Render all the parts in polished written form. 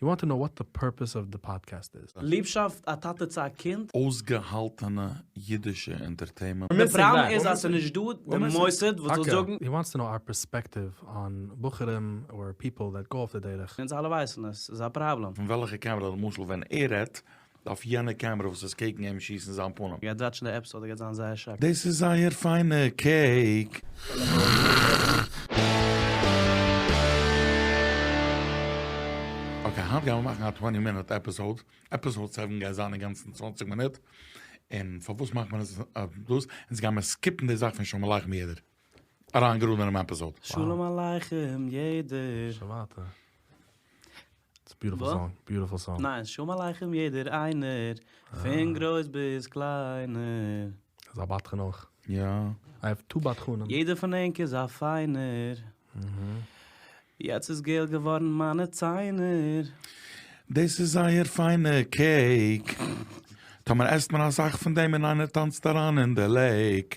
You want to know what the purpose of the podcast is. ליבשאפט א טאטע צו א קינד. אויסגעהאלטענע אידישע entertainment. די פראבלעם איז אז ס'איז נישט דא די מוסד וואס זאל זאגן. He wants to know our perspective on בחורים or people that go off the דרך. אונז אלע ווייסן עס איז א פראבלעם. פון וועלכע קעמרע למשל ווען ער רעדט דארף יענע קעמרע וואס איז קעגן אים שיסן זיין פנים. גייט וואטשן די episode ער גייט זיין זייער shocked. דאס איז זייער פיינע cake. Okay היינט גיימער מאכן א twenty minute episode, episode seven גייט זיין אינגאנצן צוואנציג מינוט, און פארוואס מאכט מען עס דאס, אונז גיימער skip ן די זאך פון שלום עליכם יעדער, אריין גראד אינעם episode. שלום עליכם יעדער. שמעתי. It's beautiful song, beautiful song. ניין, שלום עליכם יעדער איינער, פון גרויס ביז קליינער. איז א בדחן אויך. יא. I have two בדחנים. יעדער פון ענק איז א פיינער. יעצט איז געל געווארן מיינע ציינער. דאס איז זייער פיינע cake. טאמער עסט מען אסאך פון דעם און איינער טאנצט אריין אין די lake.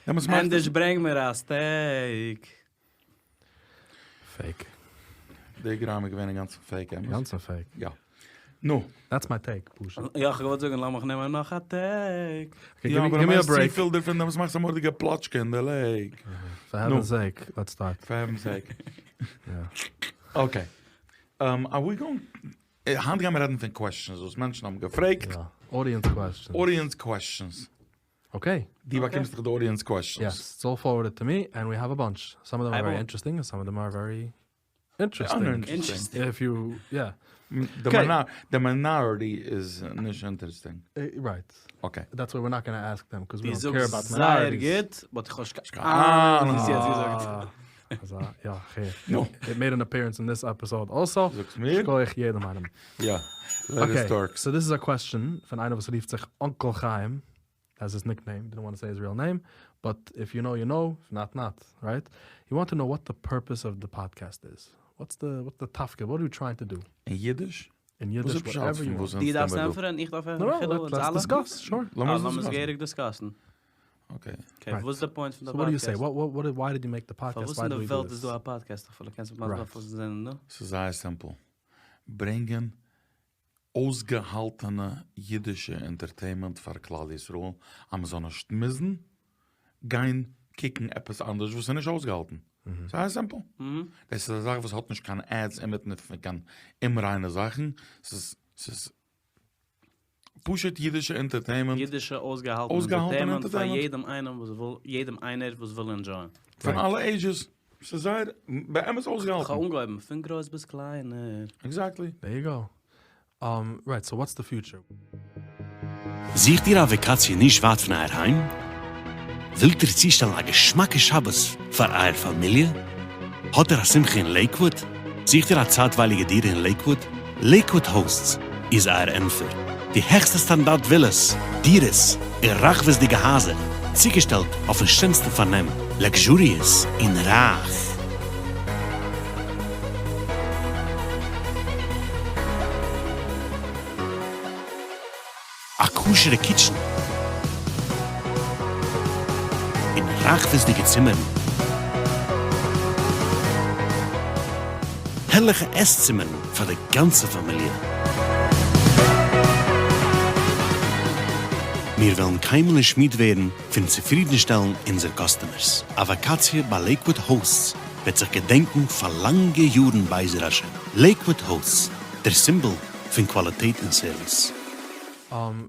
דעמאלטס מאכט עס. ענדערש ברענג מיר א steak. Fake. די גראם איז געווען אינגאנצן fake, אמת? אינגאנצן fake. יא. נו. That's my take, פשוט. יא, כ'האב געוואלט זאגן לאמיך נעמען נאך א take. יא, אבער אז מ'עסט צופיל דערפון דעמאלטס מאכט עס א מורא'דיגע פלאטשקע אין די lake. For heaven's sake, let's start. For heaven's sake. Okay. Are we going, היינט גיימער רעדן פון questions וואס מענטשן האבן געפרעגט. יא. Audience questions. Audience questions. Okay. דו באקומסט דאך די audience questions. Yes, it's all forwarded to me and we have a bunch. Some of them are very interesting and some of them are very interesting. If you, yeah. די minority איז נישט interesting. Right. Okay. That's why we're not gonna ask them, cause we don't care about minorities. זייער גוט, but איך האב נישט קיין אהנונג וואס דו האסט יעצט געזאגט. אזא, יא, כ'הער. נו. It made an appearance in this episode also. זאגסט מיר? שכוח יעדעם איינעם. יא. Let us start. So this is a question פון איינער וואס רופט זיך Uncle חיים. That's his nickname, didn't want to say his real name, but if you know you know, if not not, right? You want to know what the purpose of the podcast is. What's the what's the תפקיד? What are you trying to do? אין אידיש? אין אידיש, whatever you want. דו דארפסט ענטפערן, איך דארף ענטפערן, No, let's discuss, sure. לאמיר עס געהעריג discuss ן. Okay. Okay, וואס איז די point פון די So what do you פאדקעסט? say? What what what why did you make the podcast? פארוואס Why אין do די we do וועלט איז this? דא א פאדקעסט? אפילו קענסט מיר מסביר Right. פארוואס זענען דא? ס'איז זייער simple. ברענגען אויסגעהאלטענע אידישע entertainment פאר כלל ישראל, אז מ'זאל נישט מוזן גיין קוקן עפעס אנדערש וואס איז נישט אויסגעהאלטן. זייער simple. דאס איז א זאך וואס האט נישט קיין ads אינמיטן פון קיין אומריינע זאכן, ס'איז ס'איז פשוט אידישע entertainment. אידישע אויסגעהאלטענע entertainment פאר יעדעם איינעם וואס וויל, יעדעם איינער וואס וויל enjoy ען. פון אלע ages. ס'איז זייער באמת אויסגעהאלטן. כ'האב אנגעהויבן פון גרויס ביז קליינער. Exactly. There you go. Right, so what's the future? זוכט איר א וואקאציע נישט ווייט פון אייער היים? ווילט איר צושטעלן א געשמאקע שבת פאר אייער פאמיליע? האט איר א שמחה אין לעיקוואוד? זוכט איר א צייטווייליגע דירה אין לעיקוואוד? לעיקוואוד Hosts איז אייער ענטפער. די העכסטע סטאנדארט ווילעס, דירות, און רחבות'דיגע הייזער, צוגעשטעלט אויפן שענסטן פארנעם, luxurious און רייך. א כשר'ע kitchen און רחבות'דיגע צימערן, הערליכע עס-צימערן פאר די גאנצע פאמיליע. מיר וועלן קיינמאל נישט מיד ווערן פון צופרידנשטעלן אונזער customers. א וואקאציע ביי לעיקוואד Hosts וועט זיך געדענקן פאר לאנגע יארן בעזר השם. לעיקוואד Hosts, דער סימבאל פון קוואליטעט און סערוויס.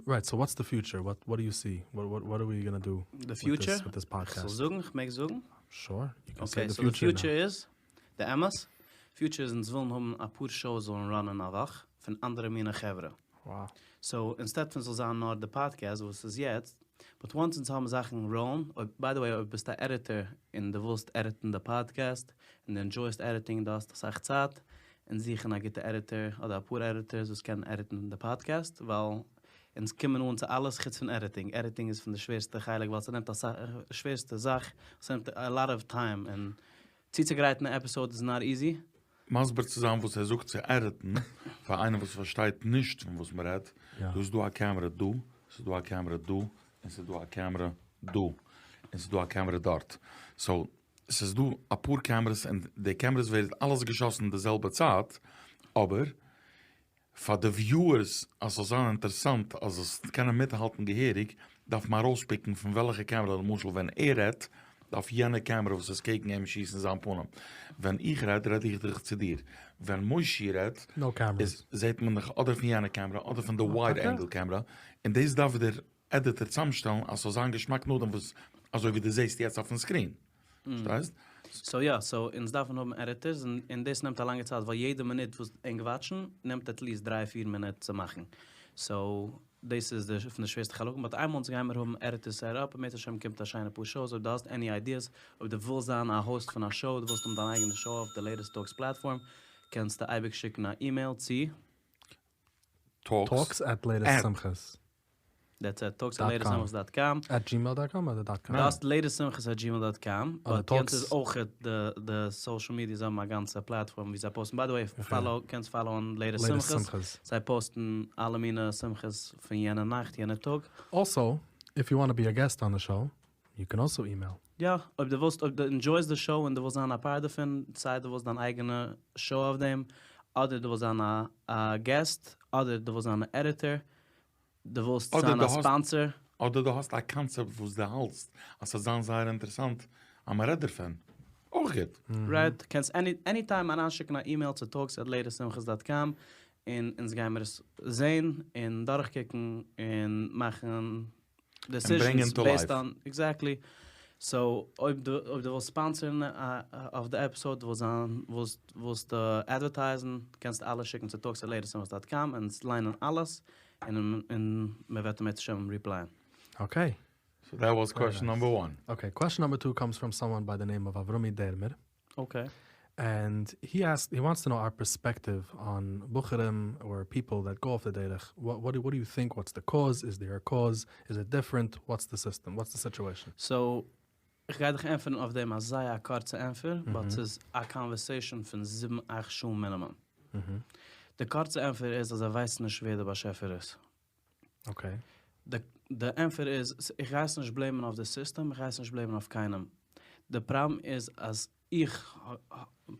Right, so what's the future? What what do you see? What what what are we gonna do The future? With this podcast? כ'זאל זאגן? כ'מעג זאגן? Sure, you can say okay, the so the future now. future איז, די אמת, future איז אונז ווילן האבן אפאר shows זאלן run ען א וואך, פון אנדערע מיני חברה. Wow. So instead פון ס'זאל זיין נאר די פאדקעסט וואס איז יעצט, but once אונז האבן זאכן roll ן, אויב by the way אויב ביסטו א editor און דו ווילסט edit ן די פאדקעסט, און דו enjoy סט editing דו האסט אסאך צייט, אונז זוכן א גוטע editor אדער אפאר editors וואס קענען edit ן די פאדקעסט, ווייל אונז קומען אן צו אלעס חוץ פון editing, editing איז פון די שווערסטע חלק ווייל ס'נעמט אסאך, שווערסטע זאך, ס'נעמט a lot of time, און צוצוגרייטן א episode איז not easy. מסביר צו זיין וואס ער זאגט צו edit ן, פאר איינער וואס פארשטייט נישט פון וואס מ'רעדט, דא איז דא א קעמרע דא, ס'איז דא א קעמרע דא, און ס'איז דא א קעמרע דא, און ס'איז דא א קעמרע דארט, so ס'איז דא אפאר cameras און די cameras ווערט אלעס געשאסן די זעלבע צייט, אבער. פאר די viewers אז ס'זאל זיין אינטערעסאנט אז זאלסט קענען מיטהאלטן געהעריג, דארף מען ארויספיקן פון וועלכע קעמרע, למשל ווען ער רעדט דארף יענע קעמרע וואס איז קעגן אים שיסן זיין פנים, ווען איך רעד רעד איך דאך צו דיר, ווען מושי רעדט איז זעט מען דיך אדער פון יענע קעמרע אדער פון די ווייד ענגל קעמרע, און דאס דארף דער עדיטער צאמשטעלן אז ס'זאל זיין געשמאק נאכדעם וואס אזוי ווי דו זעסט יעצט אויפן סקרין. פארשטייסט? סאו יא, סאו אונז דארפן האבן עדיטערס, און דאס נעמט א לאנגע צייט ווייל יעדע מינוט וואס ענק וואטשן נעמט עטליעסט דריי פיר מינוט צו מאכן, סאו דאס איז די פון די שווערסטע חלקים, באט איינמאל אונז גיימער האבן עדיטערס סעט אפ, אם ירצה השם קומט א שיינע פאר שאוס, אויב דו האסט עני איידיעס, אויב דו ווילסט זיין א האוסט פון א שאו, דו ווילסט האבן דיין אייגענע שאו אויף די לעיטעסט טאלקס פלאטפארם, קענסטו אייביג שיקן א אימעיל צו. Talks at latest simchas. That's it, talks at latest simchas dot com. At gmail dot com אדער dot com? דאס latest simchas at gmail dot com, באט יענץ איז אויך די סאושעל מידיע, זיי האבן א גאנצע פלאטפארם ווי זיי פאוסטן, ביי די וועי פאלאו, קענסט פאלאוען latest simchas, זיי פאוסטן אלע מיני שמחות פון יענע נאכט יענע טאג. Also, if you want to be a guest on the show, you can also email. יא, אויב דו ווילסט, אויב דו ענדזשויסט די שאו און דו ווילסט זיין א פארט דערפון, סיי דו ווילסט דיין אייגענע שאו אויף דעם, אדער דו ווילסט זיין א געסט, אדער דו ווילסט זיין א עדיטער, דו ווילסט זיין א ספאנסער. אדער דו האסט א קאנצעפט וואס דו האלטסט אז ס'וועט זיין זייער אינטערעסאנט אז מ'רעדט דערפון, אויך גוט. רייט, קענסט עני טיים אריינשיקן א אימעיל צו טאלקס עט לעיטעסט שמחות דאט קאם, און אונז גיימיר עס זעהן און דורכקוקן און מאכן דעסיזשענס בעיסד אן, עקזעקטלי. סאו אויב דו אויב דו ווילסט ספאנסערן אויף די עפיסאוד, דו ווילסט זיין ווילסט ווילסט אדווערטייזן, קענסט אלעס שיקן צו טאלקס עט לעיטעסט שמחות דאט קאם אונז ליינען אלעס און און מען וועט אם ירצה השם ריפלייען. אקעי. סאו דעט וואס קוועשן נאמבער וואן. אקעי, קוועשן נאמבער טו קאמס פראם סאמאן ביי די נעים אוו אברומי דערמער. אקעי. ענד הי עסקד, הי וואנטס טו נאו אר פערספעקטיוו אן בחורים אר פיפל דעט גאו אףף די דרך, וואט דו יו טינק, וואטס די קאז, איז דעיר א קאז, איז איט דיפרענט, וואטס די סיסטעם, וואטס די סיטועשען? סאו, איך גיי דיך ענטפערן אויף דעם א זייער א קורצע ענטפער, באט ס'איז א קאנווערסעישאן פון זיבן אכט שעה מינימום. די קורצע ענטפער איז אז זיי ווייסן נישט ווער דער באשעפער איז. אקעי. די ענטפער איז, איך גיי עס נישט בלעימען אויף די סיסטעם, איך גיי עס נישט בלעימען אויף קיינעם. די פראבלעם איז אז איך,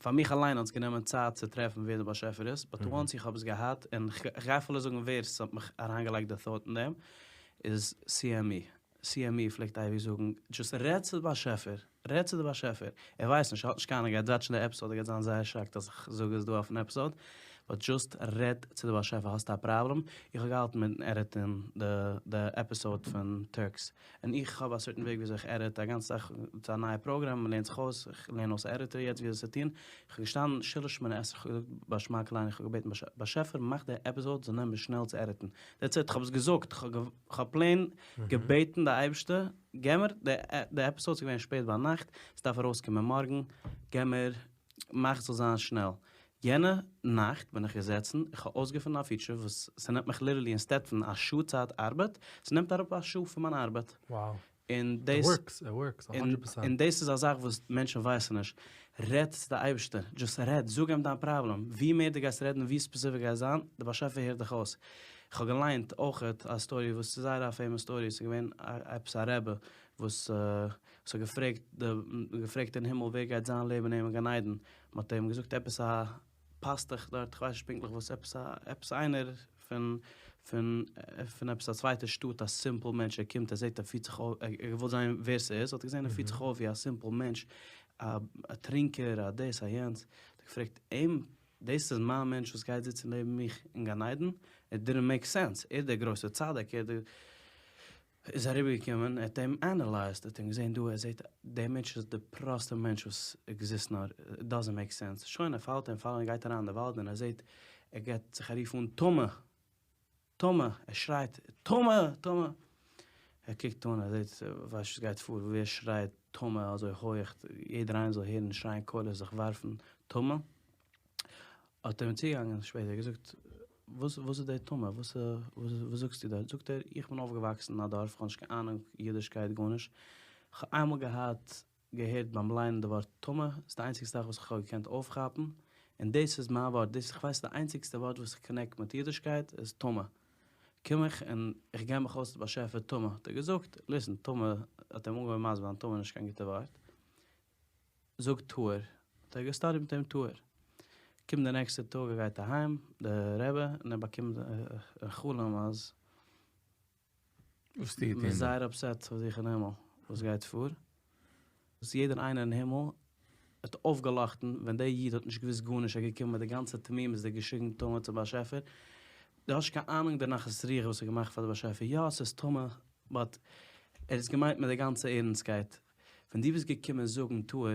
פאר מיך אליין האט עס גענומען צייט צו טרעפן ווער די באשעפער איז, באט וואנס איך האב עס געהאט, און כ'גיי אפילו זאגן ווער ס'האט מיך אריינגעלייגט די thought אין דעם, איז CME. CME פלעגט אייביג זאגן, דזשאסט רעד צו די באשעפער, רעד צו די באשעפער. ער ווייסט נישט, ער האט נישט קיין אנונג, ער גייט וואטשן די עפיסאד, ער גייט זיין זייער שאקט אז איך זאג עס דא אויפן עפיסאד, באט דזשאסט רעד צו די באשעפער, האסט א פראבלעם? איך האב געהאלטן אינמיטן עדיטן די די עפיסאד פון טורקס, און איך האב א סערטען וועג וויאזוי איך עדיט א גאנצע זאך, ס'איז א נייע פראגרעם, מ'לערנט זיך אויס, איך לערן אויס עדיטער יעצט וויאזוי צו טון, איך האב געשטאנען שלש שמונה עשרה, איך האב געזאגט ביי שמע קולנו, איך האב געבעטן באשעפער מאך די עפיסאד זאל נעמען שנעל צו עדיטן, דעטס איט, איך האב עס געזאגט, איך האב פלעין געבעטן די אייבערשטער, געב מיר די עפיסאד, ס'איז געווען שפעט ביינאכט, ס'דארף ארויסקומען מארגן, געב מיר, מאך ס'זאל זיין שנעל. יענע נאכט בין איך געזעצן, איך האב אויסגעפונען א פיטשער וואס ס'נעמט מיך ליטערלי אינסטעד פון א שעה צייט ארבעט, ס'נעמט אראפ א שעה פון מיין ארבעט. און דאס און דאס איז א זאך וואס מענטשן ווייסן נישט. רעד צו די אייבערשטער, דזשאסט רעד, זאג אים דיין פראבלעם, ווי מער דו גייסט רעדן ווי ספעסיפיק גייסט זיין, די באשעפער הערט דיך אויס. איך האב געליינט אויכעט א סטארי וואס איז זייער א פעימאס סטארי, ס'איז געווען עפעס א רבי וואס האט געפרעגט די געפרעגט אין הימל ווער גייט זיין לעבן אים אין גן עדן, מ'האט אים געזאגט עפעס א פאסטוך דארט, כ'ווייס נישט פונקטליך וואס, עפעס א עפעס איינער פון פון פון עפעס א צווייטע שטאט, א סימפל מענטש, ער קומט ער זעט ער פירט זיך אויף, ער האט געוואלט זען ווער ס'איז, האט ער געזען ער פירט זיך אויף ווי א סימפל מענטש, א טרינקער, א דאס א יענץ, האט ער געפרעגט אים, דאס איז מיין מענטש וואס גייט זיצן לעבן מיך אין גן עדן? איט דידנט מעיק סענס, ער איז דער גרויסער צדיק, ער איז דער. איז אריבער געקומען, ער האט אים ענעלייזט, ער האט אים געזען דא, ער זעט דער מענטש איז די פראסטע מענטש וואס עקזיסט נאר, איט דאזענט מעיק סענס, שוין ער פאלט אים, ער גייט אריין אין די וואלד און ער זעט ער געבט זיך א רוף אן טמא! טמא! ער שרייט טמא! טמא! ער קוקט אן ער זעט ווייסט וואס גייט פאר, ווער שרייט טמא אזוי הויעך, יעדער איינער זאל הערן שרייען קולות זיך ווארפן טמא, האט ער אים צוגעגאנגען שפעטער געזאגט, וואס וואס איז די טמא? וואס וואס זאגסטו דארט? זאגט ער, איך בין אויפגעוואקסן אין א דארף, איך האב נישט קיין אהנונג אידישקייט גארנישט, איך האב איינמאל געהאט געהערט ביים ליינען די ווארט טמא, ס'איז די איינציגסטע זאך וואס איך האב געקענט אויפכאפן, און דאס איז מיין ווארט, דאס איך ווייס די איינציגסטע ווארט וואס איך קאנעקט מיט אידישקייט איז טמא, קום איך און איך געב מיך אויס צו באשעפער טמא, האט ער געזאגט, ליסן, טמא, האט ער אים אנגעהויבן מסביר זיין טמא איז נישט קיין גוטע ווארט, זאג טהור, האט ער געסטאדיט מיט אים טהור. קומט די נעקסטע טאג ער גייט אהיים די רבי און ער באקומט א חלום אז וואס טוט מען איז זייער אפסעט אויף דיך אין הימל וואס גייט פאר אז יעדער איינער אין הימל האט אויפגעלאכטן ווען דער איד האט נישט געוואוסט גארנישט ער איז געקומען מיט די גאנצע תמימות'דיג געשריגן טמא צום באשעפער דו האסט נישט קיין אהנונג די נחת רוח וואס ער האט געמאכט פאר די באשעפער יא עס איז טמא באט ער האט עס געמיינט מיט די גאנצע ערנסטקייט ווען דו ביסט געקומען זאגן טהור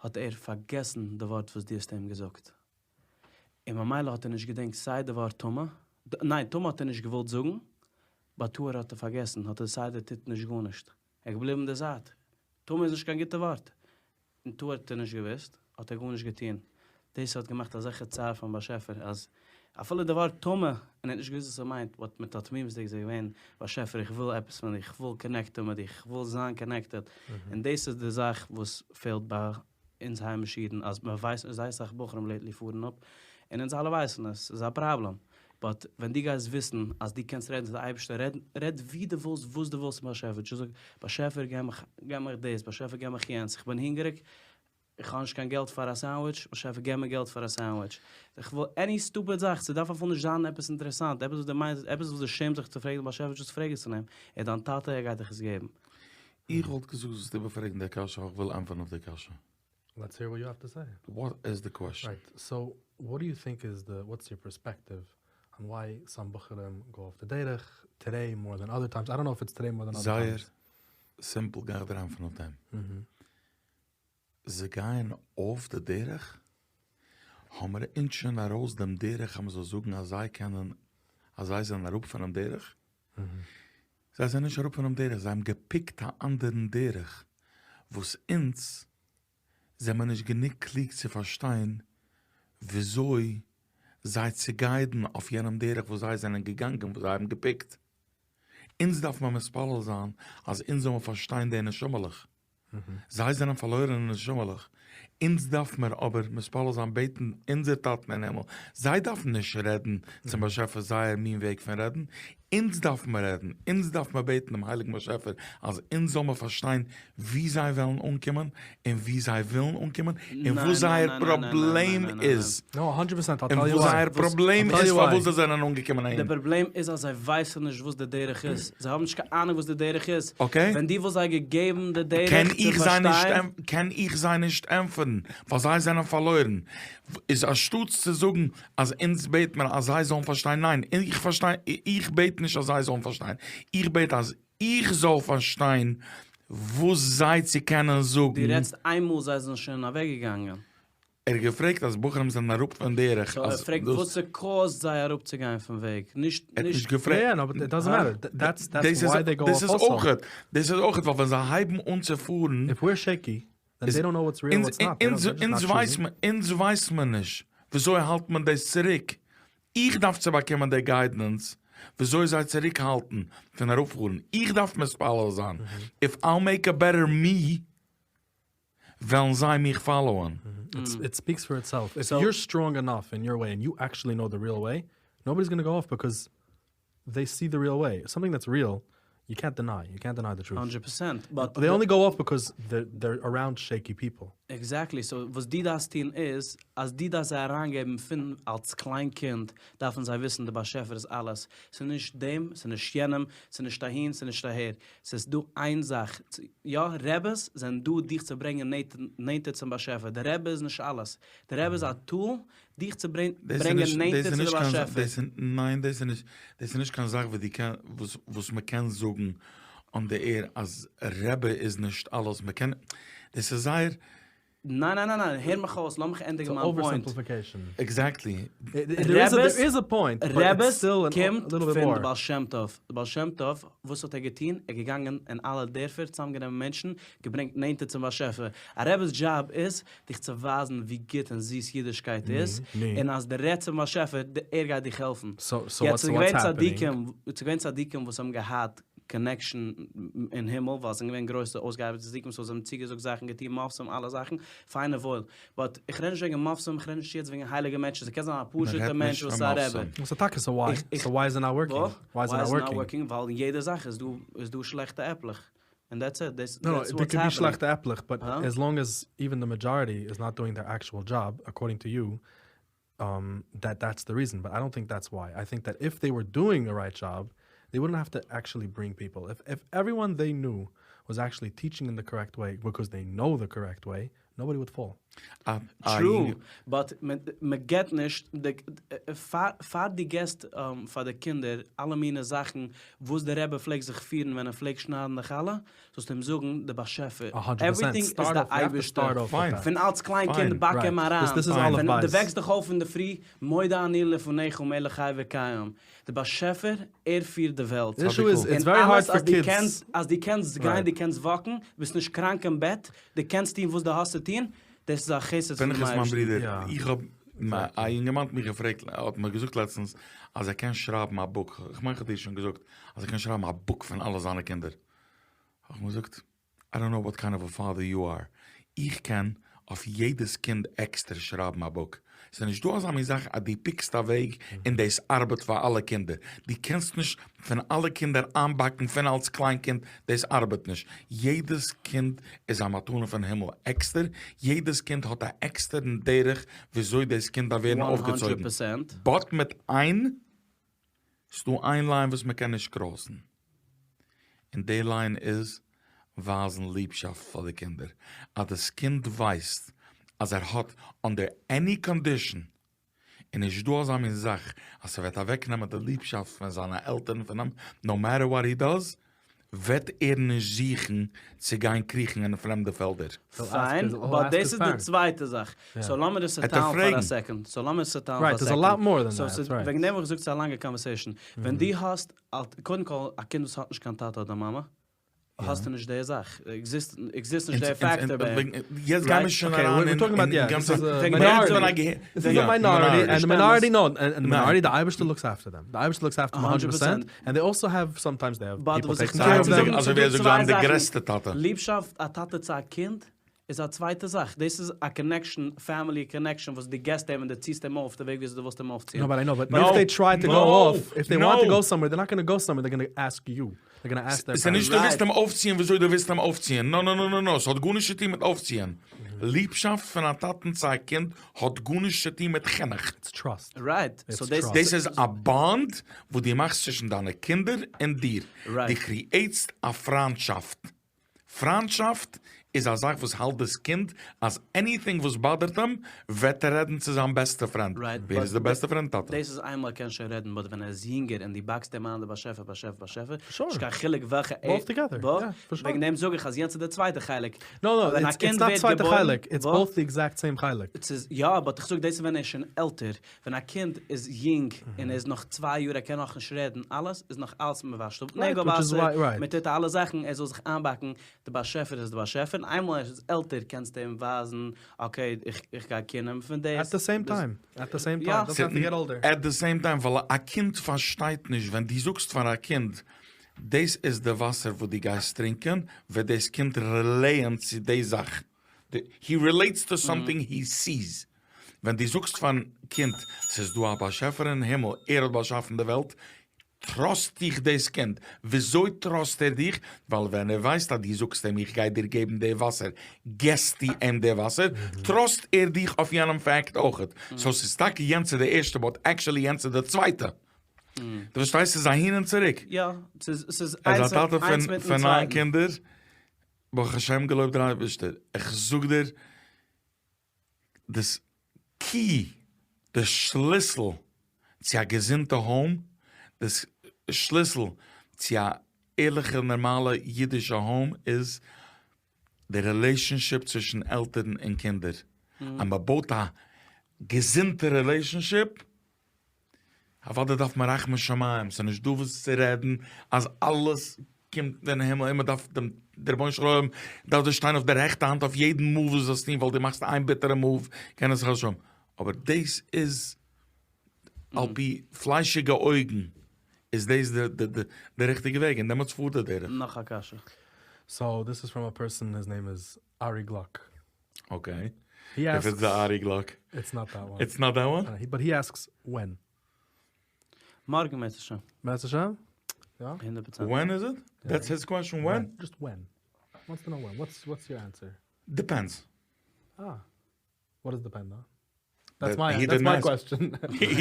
האט ער פארגעסן די ווארט וואס דו האסט אים געזאגט, און ממילא האט ער נישט געדענקט סיי די ווארט טמא, ניין טמא האט ער נישט געוואלט זאגן, באט טהור האט ער פארגעסן, האט ער דיסיידעד ער טוט נישט גארנישט, ער איז געבליבן אין די זייט, טמא איז נישט קיין גוטע ווארט, און טהור האט ער נישט געוואוסט, האט ער גארנישט געטון, דאס האט געמאכט אזעלכע צער פארן באשעפער אז אפילו די ווארט טמא, און ער האט נישט געוואוסט וואס ער מיינט, באט מיט א תמימות'דיג איז ער געווען, באשעפער איך וויל עפעס פון דיך, איך וויל קאנעקטען מיט דיך, איך וויל זיין קאנעקטעד, און דאס איז די זאך וואס פעלט ביי אונז היימישע אידן, אז מען ווייסט נישט, זייער אסאך בחורים לעיטלי פארן אפ, און אונז אלע ווייסן עס, ס'איז א פראבלעם, באט ווען דו גייסט וויסן אז דו קענסט רעדן צו די אייבערשטער, רעד רעד ווי דו ווילסט וואס דו ווילסט צום באשעפער, דזשאסט זאג, באשעפער געב מיך געב מיך דאס, באשעפער געב מיך יענץ, איך בין הונגעריג, איך האב נישט קיין געלט פאר א סענדוויטש, באשעפער געב מיר געלט פאר א סענדוויטש. איך וויל עני סטופיד זאך, ס'דארף אפילו נישט זיין עפעס אינטערעסאנט, עפעס וואס דו מיינסט, עפעס וואס דו שעמסט זיך צו פרעגן דעם באשעפער, דזשאסט פרעג עס פון אים, ער איז דיין טאטע, ער גייט דיך עס געבן. איך וואלט געזאגט זאלסט איבערפרעגן די קשיא, איך וויל ענטפערן אויף די קשיא. לעטס העיר וואט יו האוו טו סעי. וואט איז די קוועשאן? רייט, סאו וואט דו יו טינק איז די, וואטס יור פערספעקטיוו אן וויי סאם בחורים גאו אףף די דרך טודעי מאר דען אדער טיימס, איי דאנט נאו איף איטס טודעי מאר דען אדער זייער טיימס. סימפל גיי איך דיר ענטפערן אויף דעם. זיי גייען אףף די דרך? האמער אונז שוין ארויס דעם דרך אז מ'זאל זאגן אז זיי קענען אז זיי זענען אראפ פונעם דרך? זיי זענען נישט אראפ פונעם דרך, זיי האבן געפיקט א אנדערן דרך וואס אונז זעמער נישט גענוג קלוג צו פארשטיין וויאזוי זיי צו גיידן אויף יענעם דרך וואס זיי זענען געגאנגען וואס זיי האבן געפיקט. אונז דארף מען מתפלל זיין אז אונז זאל מען פארשטיין די נשמה'לעך. זיי זענען פארלוירענע נשמה'לעך, אונז דארף מיר אבער מתפלל זיין בעטן אונזער טאטן אין הימל, זיי דארפן נישט רעדן צום באשעפער זייער מין וועג פון רעדן, אונז דארף מיר רעדן, אונז דארף מיר בעטן דעם הייליגן באשעפער אז אונז זאל מיר פארשטיין וואו זיי וועלן אנקומען און וואו זיי ווילן אנקומען און וואס זייער פראבלעם איז, און וואס זייער פראבלעם איז פארוואס זיי זענען אנגעקומען אהין. די פראבלעם איז אז זיי ווייסן נישט וואס די דרך איז, זיי האבן נישט קיין אהנונג וואס די דרך איז, ווען דו וואלסט זיי געגעבן די דרך צו פארשטיין. קען איך זיי נישט ענטפערן, ווייל זיי זענען פארלוירן, איז אנשטאטס צו זאגן אז אונז בעט מען אז זיי זאלן פארשטיין, ניין, איך פארשטיי, איך בעט נישט אז זיי זאלן פארשטיין, איך בעט אז איך זאל פארשטיין וואס זיי צו קענען זאגן. דו רעדסט איינמאל זיי זענען שוין אוועקגעגאנגען. ער האט געפרעגט אז בחורים זענען אראפ פון דרך. סאו ער פרעגט וואס ס'קאוזט זיי אראפצוגיין פון וועג, נישט. ער האט נישט געפרעגט. יא יא, באט איט דאזענט מעטער, דעטס דעטס וויי דעי גאו אףף אלסא. דאס איז אויכעט ווייל ווען זיי הייבן אן צו פארן. איף וויר שעיקי, דען דעי דאנט נאו וואטס ריעל וואטס נאט. אונז ווייסט מען נישט וויאזוי האלט מען דאס צוריק. איך דארף צו באקומען די גיידענס וויאזוי זיי צוריק האלטן פון אראפפארן. איך דארף מתפלל זיין איף אייל מעיק א בעטער מי וועלן זיי מיך פאלאוען. איט ספיקס פאר איטסעלף, איף יור סטראנג ענאף אין יור וועי ענד יו עקטשעלי נאו די ריעל וועי, נאובאדי איז גאנא גאו אףף ביקאוז דעי סי די ריעל וועי, סאמטינג דעטס ריעל יו קענט דיניי, יו קענט דיניי די טרוט. האנדרעט פערסענט, באט דעי אנלי גאו אףף ביקאוז דער אראונד שעיקי פיפל. עקזעקטלי, סאו וואס דו דארפסט טון איז, אז דו דארפסט זיי אריינגעבן פון אלס קליין קינד דארפן זיי וויסן די באשעפער איז אלעס, ס'איז נישט דעם, ס'איז נישט יענעם, ס'איז נישט אהין, ס'איז נישט אהער, ס'איז דא איין זאך, יא, רעבעס זענען דא דיך צו ברענגען נענטער צום באשעפער, די רעבע איז נישט אלעס, די רעבע איז א טול דיך צו ברענגען נענטער צו די באשעפער. ניין דאס איז נישט, דאס איז נישט קיין זאך וואס מען קען זאגן אן די עיר אז רעבע איז נישט אלעס, מען קען, דאס איז זייער. ניין ניין ניין ניין, הער מיך אויס, לאמיך ענדיגן מיין פוינט. עקזעקטלי. רעבעס קומט פון די בעל שם טוב, די בעל שם טוב וואס האט ער געטון? ער איז געגאנגען אין אלע דערפער צוזאמגענומען מענטשן, געברענגט נענטער צום באשעפער. א רעבעס דזשאב איז דיך צו ווייזן ווי גוט און זיס אידישקייט איז, און אז דו רעדסט צום באשעפער, ער גייט דיך העלפן. יעצט ס'איז געווען צדיקים, ס'איז געווען צדיקים וואס האבן געהאט קאנעקשאן אין הימל, ווייל ס'זענען געווען גרויסע אויסגעארבעטע צדיקים, סאו זיי האבן צוגעזאגט זאכן, געטון מופתים, אלע זאכן, פיין און וואויל. באט איך רעד נישט וועגן מופתים, איך רעד נישט יעצט וועגן הייליגע מענטשן, ס'קען זיין א פשוט'ע מענטש וואס איז א רעבע. סאו טאקע סאו וויי, סאו וויי איז איט נאט ווארקינג? וויי איז איט נאט ווארקינג? ווייל אין יעדע זאך איז דא איז דא שלעכטע עפלעך. And that's it. That's, No, no, that's there what's could be happening. שלעכטע עפלעך, but Huh? as long as even the majority is not doing their actual job, according to you, um, that that's the reason. But I don't think that's why. I think that if they were doing the right job, they wouldn't have to actually bring people. If if everyone they knew was actually teaching in the correct way because they know the correct way, nobody would fall. א א True, יונגע- but מען מען געט נישט די פאר פאר דו געסט פאר די קינדער אלע מיני זאכן וואס דער רבי פלעגט זיך פירן ווען ער פלעגט שניידן די חלה, זאלסטו אים זאגן די באשעפער, A hundred percent. Everything איז Start די off, you have to אייבערשטער. start off with Fine. that. פון אלס קליין קינד Fine. באק אים Right. אריין. This, this is Fine. all ווען דו advice. וועקסט דיך אויף אין דער פרי, מודה אני לפניך מלך חי וקיים. דער באשעפער, ער פירט די וועלט. The issue is cool. it's און very hard אלעס, for אז דו kids. קענסט, אז דו קענסט גיין, Right. דו קענסט walkן, ביסט נישט קראנק אין בעט, דו קענסט טון וואס דו האסט צו טון, דאס איז א חסד פון פנחס, מיין אייבערשטן. ברודער, יא. איך האב א יונגערמאן האט מיך געפרעגט, האט מיר געזאגט לעצטנס, אז ער קען שרייבן א book, איך מיין איך האב דיר שוין געזאגט, אז ער קען שרייבן א book פון אלע זיינע קינדער. האב איך אים געזאגט, I don't know what kind of a father you are. איך קען אויף יעדעס קינד עקסטער שרייבן א book. ס'איז נישט דא אזא מין זאך, אז דו pickסט א וועג און דאס ארבעט פאר אלע קינדער. דו קענסט נישט פון אלע קינדער איינבאקן פון אלס קליין קינד, דאס ארבעט נישט. יעדעס קינד איז א מתנה פון הימל עקסטער, יעדעס קינד האט א עקסטערן דרך וויאזוי דאס קינד דארף ווערן אויפגעצויגן. 100%. But מיט איין, ס'דא איין line וואס מען קען נישט crossן. און די line איז ווייזן ליבשאפט פאר די קינדער. אז דאס קינד ווייסט אז ער האט under any condition, און נישט דא אזא מין זאך, אז ס'וועט אוועקנעמען די ליבשאפט פון זיינע עלטערן פון אים, no matter what he does, וועט ער נישט זוכן צו גיין קריכן אין פרעמדע פעלדער. He'll ask Fine, his- he'll but ask דאס his איז די parents. צווייטע זאך. Yeah. So לאמיר דאס ער וועט צעטיילן פאר א פרעגן. second. So לאמיר עס צעטיילן פאר א Right, there's a second. lot more than So, that. ס'איז- Right. וועגן דעם האב איך געזאגט, ס'איז א לאנגע conversation. ווען דו האסט, אלט- קודם כל, א קינד וואס האט נישט קיין טאטע אדער מאמע, האסטו נישט די זאך. Exist, exist נישט די factor ביי אים. יעצט גייען מיר Right. שוין Okay, אריין we're אין talking about, yeah, גאנצע this is a Wegen minority. ווען I get- This is Yeah, a minority, and the minority, Minority. no, and the Nein. minority, the אייבערשטער looks after them. The אייבערשטער looks after them 100%, 100%. and they also have, sometimes they have But people וואס איך taking מיין care of צו them. זאגן, אזוי ס'דא ווי ער זאגט, צוויי זיי האבן די זאכן. גרעסטע טאטע. ליבשאפט, א טאטע צו א קינד, איז א צווייטע זאך. דאס איז א connection, family connection, וואס דו געסט אים און דו ציסט אים אויף, די וועג ווי דו ווילסט אים אויפציען. No, but I know, but No. if they try to go No. off, if they want to No. go somewhere, they're not going to go somewhere, they're going to ask you. They're going to ask their ס'איז נישט parents. דו ווילסט Right. אים אויפציען, וויאזוי דו ווילסט אים אויפציען. No, no, no, no, no. ס'האט גארנישט צו טון מיט אויפציען. ליבשאפט פון א טאטן צו א קינד האט גארנישט צו טון מיט חינוך. It's trust. Right. It's So דאס trust. דאס איז א bond, וואו דו מאכסט צווישן דיינע קינדער און דיר. Right. דו createסט א פריינטשאפט. פריינטשאפט איז א זאך, וואס האלט דאס קינד, אז anything וואס botherט אים, וועט ער רעדן צו זיין בעסטע friend. Right, ווער but איז דער בעסטע friend, טאטע? דאס איז איינמאל קען שוין רעדן, but ווען ער איז יונגער און דו באקסט אים איין, דער באשעפער, באשעפער, באשעפער, Sure. נישט קיין חילוק וועלכע Both together, Both? yeah, for sure. וועגן דעם זאג איך, אז יענץ איז דער צווייטע חלק. No, no, ווען א it's, it's קינד not ווערט צווייטע געבוירן, חלק. It's וואס? both the exact same חלק. עס איז, יא, but איך זאג, דאס איז ווען ער איז שוין עלטער. ווען א קינד איז יונג און ער איז נאך צוויי יאר, ער קען נאך נישט רעדן, אלעס איז נאך אלעס, מען וואשט אפ Right, נעגל which is וואסער, why- right. מען טוט אלע זאכן, ער זאל זיך איינבאקן, דער באשעפער איז דער באשעפער. און איינמאל ער איז עלטער, קענסטו אים ווייזן, okay, איך, איך גיי קענען פון דאס. At the same דאס- time. At the same time. Ja. Doesn't have to get older. At the same time, ווייל א קינד פארשטייט נישט, ווען דו זאגסט פאר א קינד, דאס איז דער וואסער, וואו דו גייסט טרינקען, וועט דאס קינד relateן צו די זאך. He relates to something he sees. ווען דו זאגסט פאר קינד, ס'איז דא א באשעפער אין הימל, ער האט באשאפן די וועלט, trust דיך דאס קינד. וויאזוי trust ער דיך? ווייל ווען ער ווייסט, אז דו זאגסט אים, איך גיי דיר געבן די וואסער, געסטו אים די וואסער, trust ער דיך אויף יענעם fact אויך. So ס'איז טאקע יענץ דער ערשטע, but actually יענץ דער צווייטע. דו פארשטייסט, ס'איז אהין און צוריק. יא, ס'איז, ס'איז ער איז איינס, א טאטע איינס פון, מיטן פון ניין צווייטן. קינדער. ברוך השם געלויבט דער אייבערשטער. איך זאג דיר, דאס key, דער שליסל צו א געזונטע home, דאס שליסל צו א ערליכע, נארמאלע אידישע home איז די relationship צווישן עלטערן און קינדער. און מען בויט א געזונטע relationship, אוודאי דארף מען רחמי שמים, ס'איז נישט דא וואס צו רעדן, אז אלעס קומט אין הימל, אימער דארף דעם, דער רבונו של עולם דארף דיר שטיין אויף דער רעכטע האנט אויף יעדן move וואס דו האסט טון, ווייל דו מאכסט איין ביטערע move, קען עס חס ושלום. אבער דאס איז, על פי פליישיגע אויגן, איז דאס דער, דער, דער, דער ריכטיגע וועג, און דעמאלטס פארט דער דרך. נאך א קשיא. So this is from a person, his name is Ari Gluck. Okay. He If asks, it's the Ari Gluck. It's not that one. It's not that one? But he asks when. מארגן אם ירצה השם. אם ירצה השם? Yeah. 100%. When is it? That's his question, when? Just when. Wants to know when. What's what's your answer? Depends. Ah. What does depend on? That's my that's my question.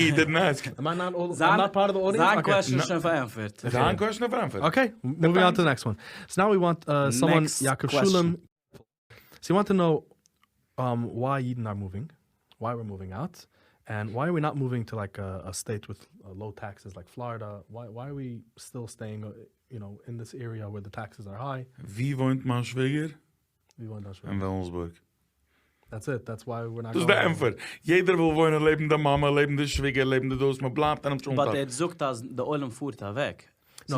He didn't ask. Am I not all, I'm not part of the audience? זיין question איז שוין פארענטפערט. זיין question איז פארענטפערט. Okay, moving on to the next one. So now we want uh, someone, Yaakov Shulem. So you want to know um, why Yidden are moving, why we're moving out, and why are we not moving to like a, a state with uh, low taxes like Florida? Why, why are we still staying, uh, you know, in this area where the taxes are high? ווי וואוינט מיין שוויגער? ווי וואוינט דיין שווער? אין וויליאמסבורג. That's it, that's why we're not דאס איז די ענטפער. יעדער וויל וואוינען לעבן די מאמע, לעבן די שוויגער, לעבן די דאס, מען בלייבט אינעם טשולנט But ער זאגט אז די עולם פארט אוועק. No,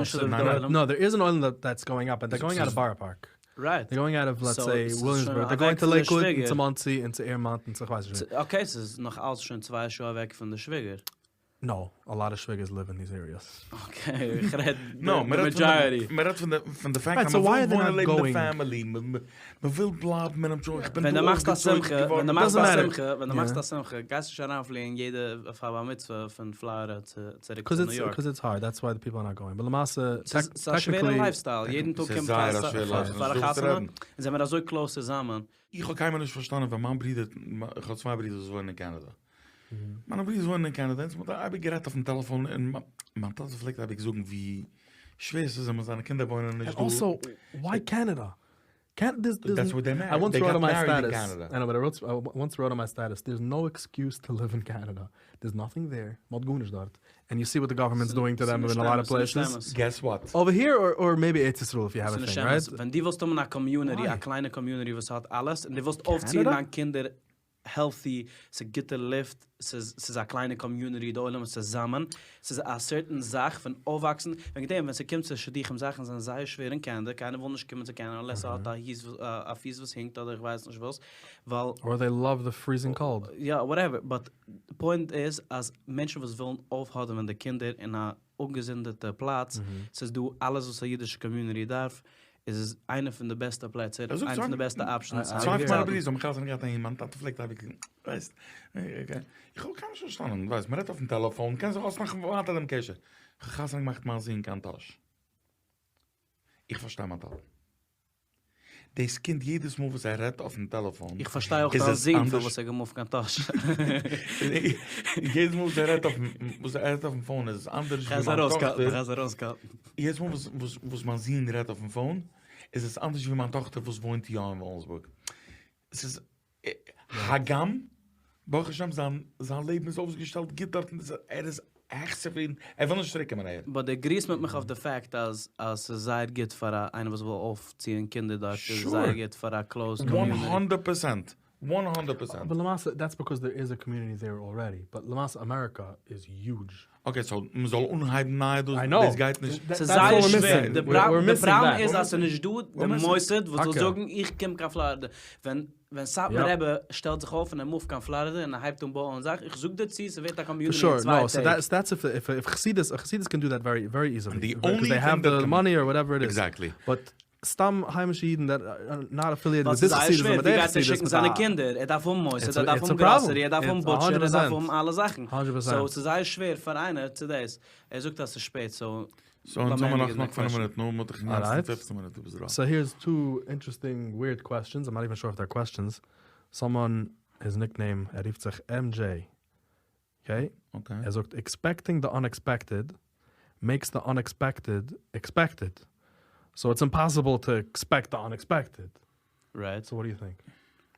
no, there is an עולם that's going up, but they're going out of Borough Park. Right. They're going out of let's say Williamsburg, they're going to Lakewood, און צו Monsey, און צו Airmont, און צו כ'ווייס נישט ווי. Okay, ס'איז נאך אלץ שוין צוויי שעה אוועק פון די שוויגער. No, a lot of שוויגערס live in these areas. Okay, איך רעד די majority. מען רעדט פון די fact אז מען וויל וואוינען לעבן די family, מען וויל בלייבן מיט דעם טשולנט, איך בין ווען דא דו מאכסט א אויפגעצויגן שמחה, ווען געווארן. דו מאכסט Doesn't א matter. שמחה, ווען דו מאכסט א שמחה, גייסטו נישט אריינפליען יעדע פאר בר מצוה פון פלארידע צוריק צו ניו יארק. Cause it's hard, that's why the people are not going. But למעשה, ס'איז א שווערע technically, lifestyle, יעדן טאג ס'איז קומט זייער א שווערע lifestyle, פאר א נישט דא וואס צו חתונה, רעדן. און זעמיר אזוי close צוזאמען. איך האב קיינמאל נישט פארשטאנען ווען מיין ברודער, איך האב צוויי ברידער וואס וואוינען אין קאנאדא, מיינע ברידער וואוינען אין קאנאדע, אונז מ'האט אייביג גערעדט אויפן טעלעפאן, און מיין טאטע פלעגט אייביג זאגן ווי שווער ס'איז אים אז זיינע קינדער וואוינען נישט דא. And also, why Canada? Can't there's, there's That's where they I married. once They wrote got on my married in status. Canada. I know, but I wrote I once wrote on my status. There's no excuse to live in Canada. There's nothing there. מ'האט גארנישט דארט. And you see what the government's doing to them in a lot of places. Guess what? Over here or or maybe ארץ ישראל if you have a thing, right? ווען דו ווילסט האבן א community, Why? א קליינע community וואס האט אלעס, און דו ווילסט אויפציען Canada? דיין קינדער healthy, ס'איז גוטע לופט, ס'איז ס'איז א קליינע community, די עולם איז צוזאמען, ס'איז א certain זאך פון אויפוואקסן, וועגן דעם ווען ס'קומט צו שידוכים זאכן זענען זייער שווער אין קענעדע, קיינער וויל נישט קומען צו קענעדע unless ער האט א היס א פיס וואס הינקט אדער איך ווייס נישט וואס, ווייל. Or they love the freezing cold. יא whatever, but די point איז אז מענטשן וואס ווילן אויפהאדעווען די קינדער אין א אפגעזונדערטע פלאץ, ס'איז דא אלעס וואס א אידישע community דארף, איז עס איינע פון די בעסטע פלעצער, ער זאגט איינע פון די בעסטע options. צוויי פון מיינע ברידער האבן חתונה געהאט אהין, מיין טאטע פלעגט אייביג, ווייסט, איך האב קיינמאל נישט פארשטאנען, ווייסט, מען רעדט אויפן טעלעפאן, קען זיך אויסמאכן ווייטער דעם קשר. איך האב חתונה געמאכט מיין זון קיין טאהש. איך פארשטיי מיין טאטן. דאס קינד יעדעס מאל וואס ער רעדט אויפן טעלעפאן, איך פארשטיי אויך איז דיין עס זון אנדערש. פארוואס ער געמופט קיין טאהש. יעדעס מאל וואס ער רעדט אויפן, וואס ער רעדט אויפן phone איז עס אנדערש ווי מיין טאכטער. יעדעס מאל וואס וואס וואס מיין זון רעדט אויפן phone איז עס אנדערש ווי מיין טאכטער וואס וואוינט יא אין וויליאמסבורג. ס'איז הגם ברוך השם זיין זיין לעבן איז אויסגעשטעלט גוט דארט און ער איז העכסט צופרידן, ער וויל נישט צוריק קומען אהער. But דו agreeסט מיט מיך אויף די fact אז אז ס'איז זייער גוט פאר א איינער וואס וויל אויפציען קינדער דארט איז זייער גוט פאר א closed community. One hundred percent! One hundred percent! אבער למעשה that's because there is a community there already, but למעשה אמעריקא איז huge. Okay so מ'זאל אנהייבן נייע דאס I know. דאס גייט נישט. ס'איז זייער שווער, די פראבלעם איז אז ס'איז נישט דא די מוסד וואס זאל זאגן איך קום קיין פלארידע, ווען ווען סאטמאר רבי שטעלט זיך אויף און ער מופט קיין פלארידע און ער הייבט אן בויען זאכן, איך זאג דיר צו ס'ווערט א community אין צוויי טעג. סתם היימישע אידן that are not affiliated ווייל with ס'איז this זייער חסידות שווער, און מיט ווי דער גייט ער חסידות שיקן מיט זיינע א קינדער? ער דארף האבן מוסד, It's ער a דארף it's האבן a problem. גראסערי, ער דארף האבן It's a butcher, hundred ער דארף percent. האבן אלע זאכן. Hundred So percent. ס'איז זייער שווער פאר איינער צו דאס. ער זאגט אז ס'איז שפעט, so So אונז לאמיר האבן נאך ענדיגן די נאך פינף question. מינוט, נו, מ'האט דאך אינגאנצן Alright. פופצן מינוט, דו ביסט דראן. So here's two interesting weird questions, I'm not even sure if they're questions. Someone, his nickname, ער רופט זיך MJ. Okay? Okay. ער זאגט, expecting the unexpected makes the unexpected expected. So it's impossible to expect the unexpected. Right. So what do you think?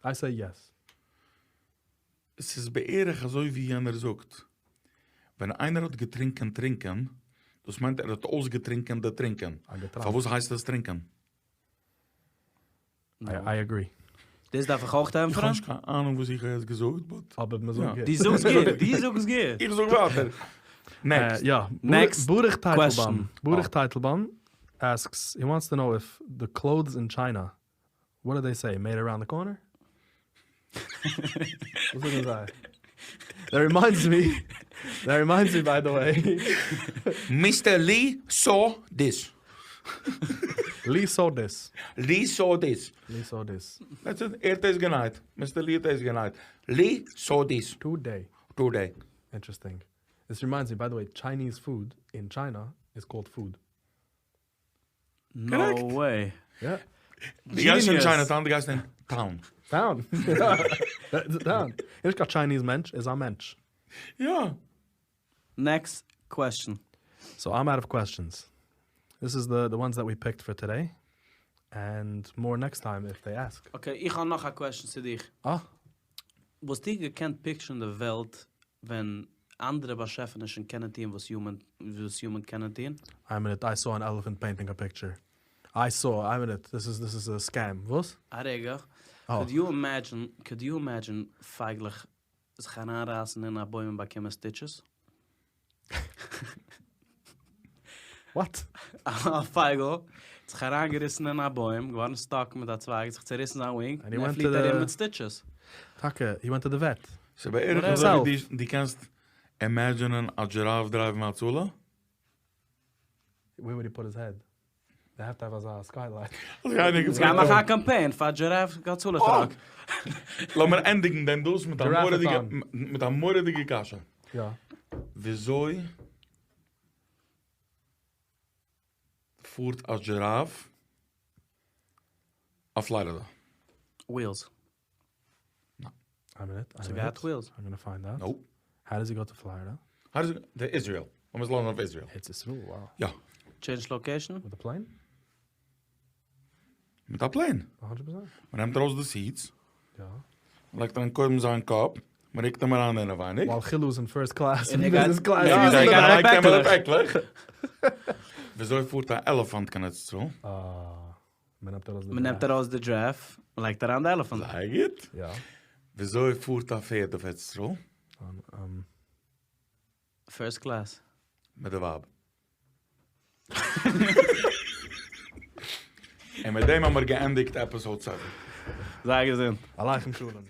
I say yes. ס'איז בערך אזוי ווי יענער זאגט, ווען איינער האט געטרינקען טרינקען, דאס מיינט ער האט אויסגעטרינקען די טרינקען. א געטראנק. פארוואס הייסט עס טרינקען? I agree. דאס דארף איך אויך איך האב ענטפערן? נישט קיין אהנונג וואס איך האב יעצט געזאגט, but. אבער מ'זאגט גוט. דו זאגסט גוט, דו זאגסט גוט. איך זאג ווייטער. Next. יא. Next ברוך טייטלבאום. question. ברוך טייטלבאום asks, he wants to know if the clothes in China, what do they say, made around the corner? וואס זאגן זיי? That reminds me, that reminds me by the way. Mister Lee saw this. Lee saw this. Lee saw this. Lee saw this. That's it. ער האט עס גענייט. Mister Lee האט עס גענייט. Lee saw this. Today. Today. Interesting. This reminds me, by the way, Chinese food in China is called food. No way. Yeah. דו גייסט אין Chinatown, דו גייסט אין town. Town. Town. נישט קיין Chinese מענטש, איז א מענטש. יא. Next question. So I'm out of questions. This is the the ones that we picked for today. And more next time if they ask. Okay, איך האב נאך א question צו דיך. אה. וואלסטו געקענט picture ן די וועלט ווען אנדערע באשעפענישן קענען טון וואס human וואס human קענען טון? איין מינוט, I saw an elephant painting a picture. I saw, איין מינוט, this is this is a scam. וואס? א רגע. Could you imagine, could you imagine פייגלעך זיך אריינרייסן אין א בוים און באקומען stitches? What? א פייגל האט זיך אריינגעריסן אין א בוים, געווארן stuck מיט א צווייג, זיך צעריסן זיין wing, און ער פליט ארום מיט stitches. טאקע, he went to the vet. ס'איז בערך אזוי ווי דו קענסט imagine ען א giraffe drive ן הצלה? Where would he put his head? They have to have אזא skylight. גיי מאך א קאמפיין פאר giraffe הצלה truck. לאמיר ענדיגן דעם דאס מיט א מורא'דיגע מיט א מורא'דיגע קשיא. יא. וויאזוי פארט א giraffe אויף Florida? Wheels. ניין. איין מינוט, איין מינוט. ס'געהאט wheels. I'm gonna find out. Nope. How does he go to Florida? How does he go to Israel? לאמיר עס לאזן אויף Israel. ארץ ישראל, wow. יא. Change location? With a plane? מיט א plane. A hundred percent. מען נעמט ארויס די seats. יא. מען לייגט אריין קודם זיין קאפ, מען רוקט אים אריין אינעווייניג. While Chilu is in first class און און ער גייט business class. יא, ער גייט מיט מיט פעקלעך. פעקלעך. וויאזוי פארט א elephant קיין ארץ ישראל? אה. מען נעמט ארויס די מען נעמט ארויס די giraffe, מען לייגט אריין די elephant. זייער גוט. יא. וויאזוי פארט א פערד אויף ארץ ישראל? First class. מיט די ווייב. און מיט דעם האמיר געענדיגט episode seven. זיי געזונט. עליכם שלום.